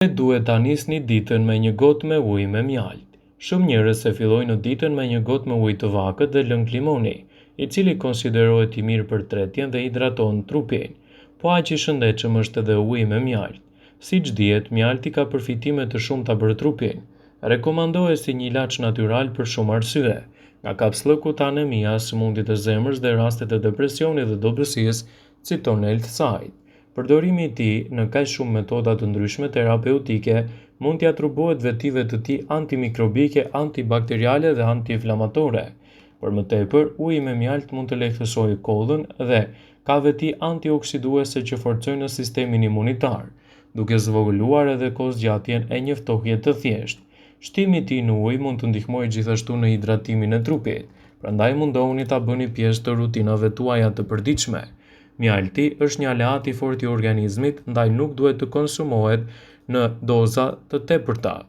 Përse duhet ta nisni ditën me një gotë me ujë me mjaltë? Shumë njerëz e fillojnë ditën me një gotë me ujë të vakët dhe lëng limoni, i cili konsiderohet i mirë për tretjen dhe hidraton trupin. Po aq i shëndetshëm është edhe uji me mjaltë. Siç dihet, mjalti ka përfitime të shumta për trupin. Rekomandohet si një ilaç natyral për shumë arsye, nga kapsllëku te anemia, sëmundjet e zemrës dhe rastet e depresionit dhe dobësisë, citon Healthsite. Përdorimi i tij në kaq shumë metoda të ndryshme terapeutike mund t'i atribuohet vetive të tij antimikrobike, antibakteriale dhe antiinflamatore. Për më tepër, uji me mjaltë mund të lehtësojë kollën dhe ka veti antioksiduese që forcojnë sistemin imunitar, duke zvogëluar edhe kohëzgjatjen e një ftohje të thjeshtë. Shtimi i tij në ujë mund të ndihmojë gjithashtu në hidratimin e trupit, prandaj mundohuni ta bëni pjesë të rutinave tuaja të përditshme. Mjalti është një aleat i fortë i organizmit, ndaj nuk duhet të konsumohet në doza të tepërta.